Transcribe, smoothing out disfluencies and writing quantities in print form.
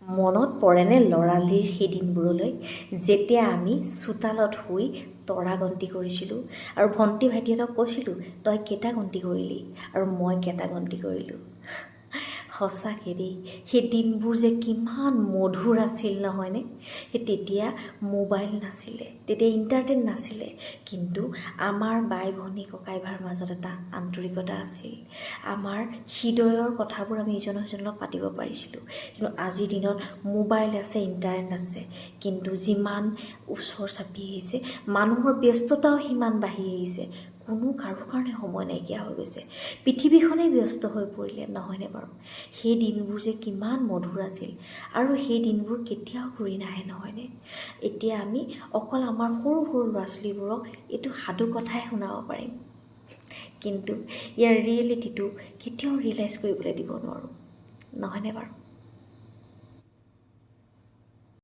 মনত পৰেনে ল'ৰালিৰ সেই দিনবোৰলৈ, যেতিয়া আমি চোতালত শুই তৰা গন্তি কৰিছিলোঁ আৰু ভণ্টি ভাইটিহঁতক কৈছিলোঁ, তই কেইটা গন্তি কৰিলি আৰু মই কেইটা গন্তি কৰিলোঁ? সঁচাকৈ দেই, সেই দিনবোৰ যে কিমান মধুৰ আছিল, নহয়নে? সেই তেতিয়া মোবাইল নাছিলে, তেতিয়া ইণ্টাৰনেট নাছিলে, কিন্তু আমাৰ বাই ভনী ককাই ভাইৰ মাজত এটা আন্তৰিকতা আছিল। আমাৰ হৃদয়ৰ কথাবোৰ আমি ইজনৰ সিজনৰ লগত পাতিব পাৰিছিলোঁ। কিন্তু আজিৰ দিনত মোবাইল আছে, ইণ্টাৰনেট আছে, কিন্তু যিমান ওচৰ চাপি আহিছে, মানুহৰ ব্যস্ততাও সিমান বাঢ়ি আহিছে। কোনো কাৰো কাৰণে সময় নাইকিয়া হৈ গৈছে। পৃথিৱীখনেই ব্যস্ত হৈ পৰিলে, নহয়নে বাৰু? সেই দিনবোৰ যে কিমান মধুৰ আছিল আৰু সেই দিনবোৰ কেতিয়াও ঘূৰি নাহে, নহয়নে? এতিয়া আমি অকল আমাৰ সৰু সৰু ল'ৰা ছোৱালীবোৰক এইটো সাধু কথাই শুনাব পাৰিম, কিন্তু ইয়াৰ ৰিয়েলিটিটো কেতিয়াও ৰিয়েলাইজ কৰিবলৈ দিব নোৱাৰোঁ, নহয়নে বাৰু?